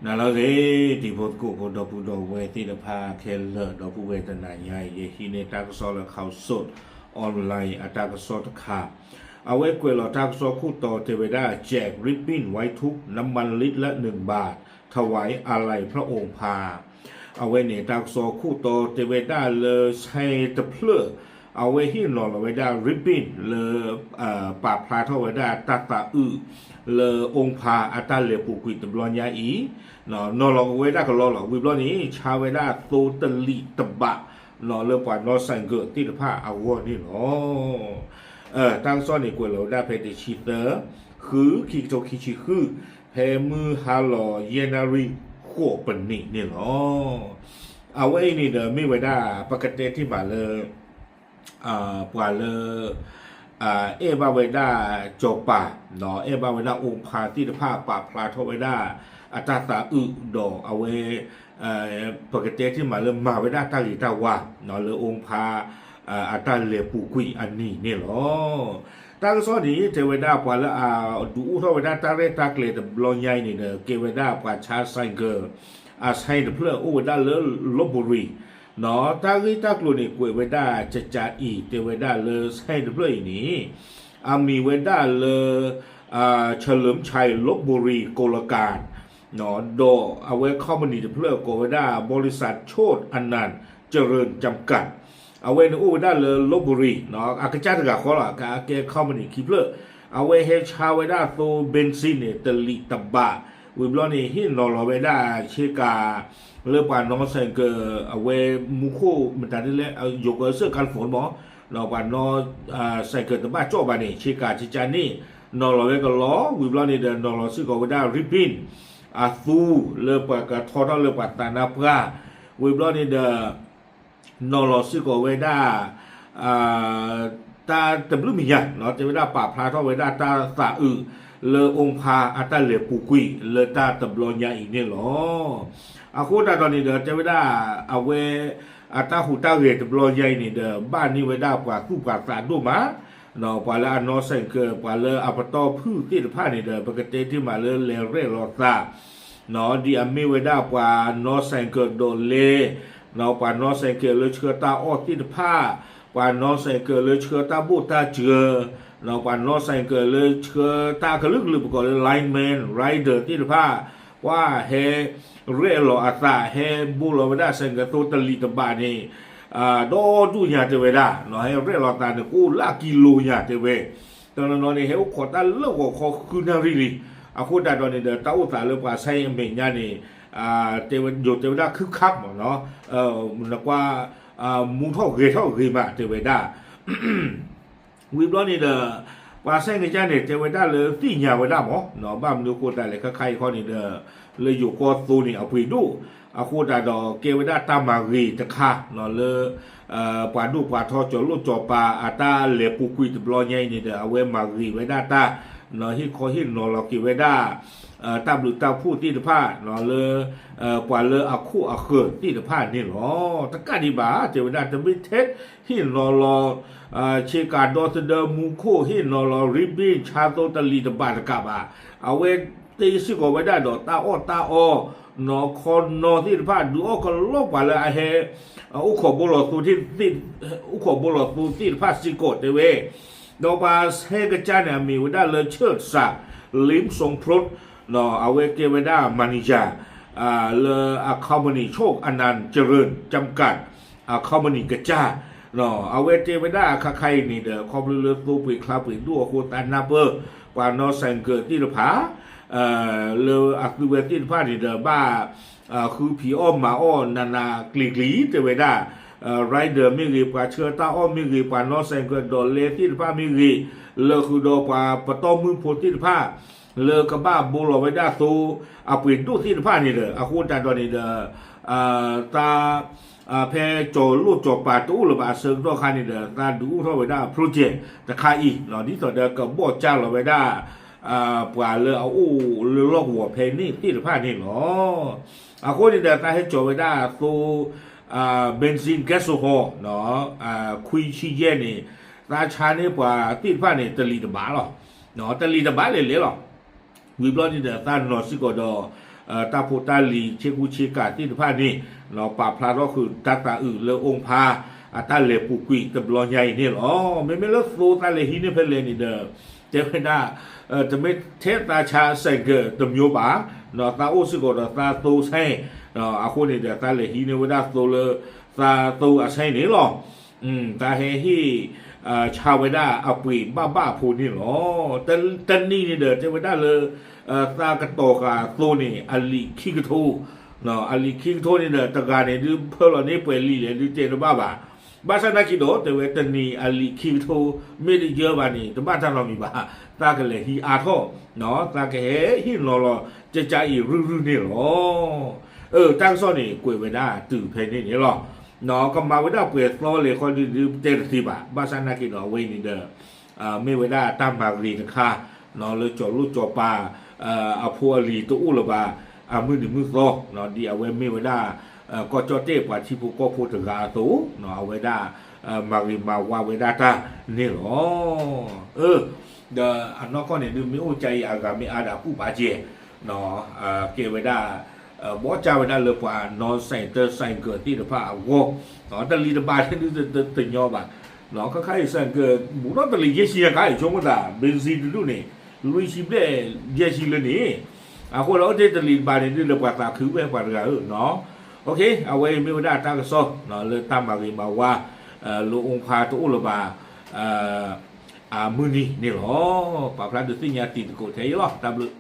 နၤလၢအဂ့ၤ တံၤဖိသကိးဖိ ဒီပုၢ်ဒီဝဲၢ်သ့ၣ်တဖၣ်ခဲလၢာ် ဒီပုၢ်ဝဲၢ်တနၤညါအံၤ ယဟံးန့ၢ်တၢ်ကစီၣ်လၢ Khaosod Online အတၢ်ကစီၣ်တခါ, အဝဲကွဲးလီၤတၢ်ကစီၣ်ခိၣ်တီတဲဝဲဒၣ် แจกริบบิ้นไว้ทุกข์ น้ำมันลิตรละหนึ่งบาท ถวายอาลัยพระองค์พา အဝဲန့ၣ်တၢ်ကစီၣ်ခိၣ်တီတဲဝဲဒၣ်လၢ ဆဲတဖျၢၣ် အဝဲဟ့ၣ်နီၤလီၤဝဲဒၣ် ribbon လၢ ပာ်ဖျါထီၣ်ဝဲဒၣ်တၢ်သးအုး လၢ အုန်းဖါ အတၢ်လဲၤပူၤကွံာ်တဘျီညါအံၤ, နီၤလီၤက့ၤဝဲဒၣ်ကလီလီၤ. ဝံၤဘျီန့ၣ် ဆါဝဲဒၣ်သိတလံာ်တဘး လၢပှၤနီၣ်စဲၣ်ကၢၣ်သ့ၣ်တဖၣ်အဂီၢ်န့ၣ်လီၤ. တၢ်ကစီၣ်န့ၣ်ကွဲးလီၤဝဲဒၣ်ဖဲတဆံသၢ ဃု ခံကထိခံဆံဃု ဖဲမုၢ်ဟါလီၤယဲၢ်နၣ်ရံၣ်ဃိးပနံးန့ၣ်လီၤ. အဝဲအံၤန့ၣ်ဒီးမ့ၢ်ဝဲဒၣ် ပကတဲတ့ၢ်မးလၢ ပှၤလၢ အဲၣ်ဘၣ်ဝဲဒၣ်စီၤပၤ အဲၣ်ဘၣ်ဝဲဒၣ် အုန်းဖါ သ့ၣ်တဖၣ် ပာ်ဖျါထီၣ်ဝဲဒၣ် အတၢ်သးအုးဒီးအဝဲ ပကတဲတ့ၢ်မးလၢမၤဝဲဒၣ်တၢ်ဂ့ၤတၢ်ဝါ လၢ အုန်းဖါ အတၢ်လဲၤပူၤကွံာ်အနံၤန့ၣ်လီၤ. တၢ်ကစီၣ်န့ၣ် တဲဝဲဒၣ်ပှၤလၢအဒုးအိၣ်ထီၣ်ဝဲဒၣ်တၢ်ရဲၣ်တၢ်ကျဲၤတဘျီညါအံၤန့ၣ်ဒီး ကဲဝဲဒၣ်ပှၤဆါစဲၣ်ကၢၣ် အဆဲတဖျၢၣ်အိၣ်ဝဲဒၣ်လၢ လီဘိရံၤ တၢ်ဂ့ၢ်တၢ်ကျိၤန့ၣ် ကွဲးဝဲဒၣ်ကကးအံၤ တဲဝဲဒၣ်လၢဆဲတဖျၢၣ်အံၤန့ၣ် အမံၤဝဲဒၣ်လၢ เฉลิมชัยลพบุรีกลการ ဒီးအဝဲ company တဖျၢၣ်ကိးဝဲဒၣ် บริษัทโชติอนันต์เจริญจำกัด အဝဲန့ၣ်အိၣ်ဝဲဒၣ်လၢ လီဘိရံၤ အကစၢ်တဂၤဃီလီၤ ကကဲ company ခံဖျၢၣ် အဝဲဟဲဆါဝဲဒၣ်သိ ဘ့ၣ်စံၣ်န့ၣ် တလံာ်တဘး ဝံၤဘျီန့ၣ် ဟ့ၣ်နီၤလီၤဝဲဒၣ်ဆ့ကၤ လၢပှၤနီၣ်စဲၣ်ကၢၣ် အဝဲမူခိၣ် မတၤဒ်လဲၣ် ယိၤကီၢ်စၢၣ်ကါလီၤဖိနမး ဒီးပှၤနီၣ်စဲၣ်ကၢၣ်တဘၣ်ကၠီၣ်ဘၣ်န့ၣ် ဆ့ကၤကကးန့ၣ် နီၤလီၤဝဲကလီ ဝံၤဘျီန့ၣ်ဒီး နီၤလီၤစ့ၢ်ကီးဝဲဒၣ် ribbon အသူ လၢပှၤကထီထီၣ်လၢပှၤသးနါပှၢ် ဝံၤဘျီန့ၣ်ဒီး နီၤလီၤစ့ၢ်ကီးဝဲဒၣ် တၢ်တဘျုးမံၤညါ တဲဝဲဒၣ်ပာ်ဖျါထီၣ်ဝဲဒၣ်တၢ်သးအုး လၢ အုန်းဖါ အတၢ်လဲၤပူၤကွံာ်လၢတၢ်တဘျီညါအံၤန့ၣ်လီၤ. အဃိသတးဒီးန့ၣ်ဒီး တဲဝဲဒၣ် အဝဲ အတၢ်ဟူးတၢ်ဂဲၤတဘျီညါအံၤန့ၣ်ဒီး ဘၣ်န့ၢ်ဝဲဒၣ်ပှၤသူၣ်ပှၤသးဒိၣ်မး ပှၤလၢအနီၣ်စဲၣ်ကၢၣ် ပှၤလၢအပတီၢ်ဖုၣ်သ့ၣ်တဖၣ်န့ၣ်ဒီး ပကတဲတ့ၢ်မးလၢလဲၤရဲၣ်လီၤသး ဒ်အမ့ၢ်ဝဲဒၣ်ပှၤနီၣ်စဲၣ်ကၢၣ်ဒိးလဲ ပှၤနီၣ်စဲၣ်ကၢၣ်လၢဆှၢတၢ်အီၣ်သ့ၣ်တဖၣ် ပှၤနီၣ်စဲၣ်ကၢၣ်လၢဆှၢတၢ်ဘိၣ်တၢ်စှၢၤ ပှၤနီၣ်စဲၣ်ကၢၣ်လၢဆှၢတၢ်ကလုာ်ကလုာ် ပကိးလၢ lineman rider သ့ၣ်တဖၣ် ပှၤဟဲ ရဲၣ်လီၤအသး ဟဲဘိလီၤဝဲဒၣ်စဲၣ်ကၢၣ်သိတလံာ်တဘးန့ၣ် ဒီဒူၣ်ညါတဲဝဲဒၣ် ဟဲရဲၣ်လီၤသးန့ၣ် ကအိၣ်လၢကံလိၤညါတဲဝဲ တနီၤနီၤန့ၣ် ဟဲအိၣ်ခိးတၢ်လၢဂီၤခီဃုနၣ်ရံၣ်လံ. အဃိသတးဒီးန့ၣ်ဒီး တၢ်အိၣ်သးလၢပှၤဆါအံၤအမဲာ်ညါန့ၣ် တဲဝဲဒၣ် ယိၤတဲဝဲဒၣ် คึกคัก မးနီၤ နကွၢ် မူထီၣ်ဂဲၤထီၣ်ဂ့ၤမးတဲဝဲဒၣ် ဝံၤဘျီန့ၣ်ဒီး ပှၤဆဲးကစၢ်န့ၣ် တဲဝဲဒၣ်လၢသ့ၣ်ညါဝဲဒၣ်မး ဘၣ်မနုၤအဃိသတးလဲၣ် ခဲခါအံၤခီန့ၣ်ဒီး လၢယိၤကီၢ်သိန့ၣ် အပှ့ၤဒိၣ် အဃိသတးဒီး ကဲဝဲဒၣ်တၢ်မၤဂ့ၤတခါ လၢ ပှၤဒိၣ်ပှၤထီ ကၠီၤလိၣ်ကၠီၤပၤ အတၢ်လဲၤပူၤကွံာ်တဘျီညါအံၤန့ၣ်ဒီး အဝဲမၤဂ့ၤဝဲဒၣ်တၢ် ဟ့ၣ်ခီဟ့ၣ်နီၤလီၤက့ၤဝဲဒၣ် တၢ်ဘျုးတၢ်ဖှိၣ်သ့ၣ်တဖၣ် လၢ ပှၤလၢအခိၣ်အဃၢၤသ့ၣ်တဖၣ်န့ၣ်လီၤ. တကးဒံးဘၣ် တဲဝဲဒၣ် တမ့ၢ်ထဲဟ့ၣ်နီၤလီၤ ဆ့ကၤဒီသဒၢမူခိၣ် ဟ့ၣ်နီၤလီၤ ribbon ဆါသိတလံာ်တဘးတကးဘၣ် အဝဲသ့စ့ၢ်ကီးဝဲဒၣ်ဒီးတၢ်အီၣ်တၢ်အီ နီၢ်ခီနီၢ်သ့ၣ်တဖၣ် ဒုးအီၣ်ကလီပှၤလၢအဟဲ အိၣ်ခိးဘိလီၤသိ အိၣ်ခိးဘိလီၤသိသ့ၣ်တဖၣ်စ့ၢ်ကီးတဲဝဲ ဒီးပှၤဆဲးကစၢ်န့ၣ် အမံၤဝဲဒၣ်လၢ เชิดศักดิ์ ลิ้มทรงพรส အဝဲကဲဝဲဒၣ် manager လၢအ company โชคอนันต์เจริญจำกัด အ company ကစၢ် အဝဲတဲဝဲဒၣ်အခါခါအံၤန့ၣ်ဒီး ခီဖျိလၢသိပှ့ၤချါပှ့ၤဒိၣ်အဃိသတးနၢ်ပၢၢ် ပှၤနီၣ်စဲၣ်ကၢၣ်သ့ၣ်တဖၣ် လၢအသုဝဲသ့ၣ်တဖၣ်န့ၣ်ဒီးဘၣ် ဃုဖံးအီၣ်မၤအီၣ်နးနးကျံၤကျံၤတဲဝဲဒၣ် rider မ့ၢ်ဂ့ၤ ပှၤဆှၢတၢ်အီၣ်မ့ၢ်ဂ့ၤ ပှၤနီၣ်စဲၣ်ကၢၣ်ဒိးလဲသ့ၣ်တဖၣ်မ့ၢ်ဂ့ၤ လၢဃုာ်ဒီးပှၤပတီၢ်မုၢ်ဖိသ့ၣ်တဖၣ် လၢကဘၣ်ဘိလီၤဝဲဒၣ်သိ အပှ့ၤဒိၣ်သ့ၣ်တဖၣ်န့ၣ်ဒီး အဃိသတးဒီးန့ၣ်ဒီး သး ဖဲကၠီၤလိၣ်ကၠီၤပၤတအိၣ်လၢၤဘၣ်အဆၢကတီၢ်ခါန့ၣ်ဒီး သးဒုးအိၣ်ထီၣ်ဝဲဒၣ် project တခါအံၤ ဒ်သိးဒီးကဘီၣ်ကၢ်လီၤဝဲဒၣ် ပှၤလၢအအိၣ်လၢလီၢ်ကဝီၤဖဲန့ၣ်သ့ၣ်တဖၣ်န့ၣ်လီၤ. အဃိန့ၣ်ဒီး သးဟဲကၠီၤဝဲဒၣ်သိ benzene gasohol ခွံဆံယဲၢ်န့ၣ် သးဆါန့ၢ်ပှၤသ့ၣ်တဖၣ်န့ၣ် တလံာ်တဘးလီၤ. တလံာ်တဘးလဲၣ်လဲၣ်လီၤ. ဝံၤဘျီန့ၣ်ဒီး သးနီၤစ့ၢ်ကီးဒီး တၢ်ဖိတၢ်လံၤ ဆ့ကူဆ့ကၤသ့ၣ်တဖၣ်န့ၣ် ပာ်ဖျါထီၣ်ဃုာ်တၢ်သးအုးလၢအိၣ်ဖး အတၢ်လဲၤပူၤကွံာ်တဘျီညါအံၤန့ၣ်လီၤ. မ့မ့ၢ်လၢသိသးလဲၤဟံးန့ၢ်ဖဲလဲၣ်န့ၣ်ဒီး တဲဝဲဒၣ် တမ့ၢ်ထဲသးဆါ ဆိုင်ကယ် တစ်မျိုးဘၣ်, သးအိၣ်စ့ၢ်ကီးဒီးသးသိဆဲး, အဃိန့ၣ်ဒီး သးလဲၤဟံးန့ၢ်ဝဲဒၣ်သိလၢသးသိအဆဲးန့ၣ်လီၤ. သးဟဲဟ့ၣ် ဆါဝဲဒၣ်အပှ့ၤဘၣ်ဘၣ်အဖိန့ၣ်လီၤ. တနံၤန့ၣ်ဒီး တဲဝဲဒၣ်လၢ သးကတီၤဃာ်သိန့ၣ် အလံာ်ခံကထိ, အလံာ်ခံကထိန့ၣ်ဒီး တဂၤန့ၣ်ဒုးဖၢလီၤန့ၢ်ပှဲၤလံာ်လဲၣ်ဒုးတဲတဘၣ်ဘၣ်. ဘၣ်ဆၣ်သနာ်က့ဒီး တဲဝဲတနံၤအလံာ်ခံကထိ မ့ၢ်တယၢဘၣ်န့ၣ် တဘၣ်တၢ်နီတမံၤဘၣ်, သးကလဲၤဟံးအါထီၣ်, သးကဟဲဟ့ၣ်နီၤလီၤ ကကါအံၤရုၢ်ရုၢ်န့ၣ်လီၤ. အၢ တၢ်ကစီၣ်န့ၣ် ကွဲးဝဲဒၣ်တုၤဖဲန့ၣ်န့ၣ်လီၤ. ကမၤဝဲဒၣ်ပှဲၤသီလဲၣ်ဃီဒုး ဒုးတဲတသ့ဘၣ်. ဘၣ်ဆၣ်သနာ်က့ဒီး အဝဲအံၤန့ၣ်ဒီး မ့ၢ်ဝဲဒၣ်တၢ်မၤဂ့ၤတခါ လၢကၠီၤလိၣ်ကၠီၤပၤ အဖိအလံၤတအိၣ်လၢၤဘၣ် အမုၢ်နံၤမုၢ်သီ ဒ်အဝဲမ့ၢ်ဝဲဒၣ် ကီၢ်ကၠီၣ်တဲၣ်ပှၤထံဖိကီၢ်ဖိတဂၤအသိး အဝဲဒၣ် မၤဂ့ၤမၤဝါဝဲဒၣ်တၢ်န့ၣ်လီၤ. အၢ ဒီးအနီၢ်ကီၢ်န့ၣ်ဒုး မ့ၢ်အိၣ်ကါအံၤအဂၤမ့ၢ်အါဒီးအကူၣ်ပာ်ကဲ ကဲဝဲဒၣ် ဘီကၢ်ဝဲဒၣ်လၢပှၤနီၢ် ဆိုင်ကယ် ဆိုင်ကယ် သ့ၣ်တဖၣ်အဂီၢ်, တလံၤတဘးန့ၣ်ဒုးတညီဘၣ်. ခါခါအံၤ ဆိုင်ကယ် ဘူးထီၣ်တလံၤယဲၢ်ဆံညါခါအံၤ ဆိကမိၣ်သး ဘ့ၣ်စံတဒူၣ်န့ၣ် လွံၢ်ဆံဘျဲၣ်ယဲၢ်ဆံလၢန့ၣ်, အဃိဒီး အိၣ်တ့ၢ်တလံၤတဘးန့ၣ်ဒုး လၢပှၤသးခုဝဲပှၤတဂၤဧၢ, အဝဲအံၤမ့ၢ်ဝဲဒၣ်တၢ်ကစီၣ် လၢတၢ်မၤဂ့ၤမၤဝါ လၢအိၣ်ဖးတအိၣ်လၢၤဘၣ် အမုၢ်နံၤန့ၣ်လီၤ. ပာ်ဖျါဒုးသ့ၣ်ညါတံၤသကိးထဲအံၤလီၤ. တၢ်ဘျုး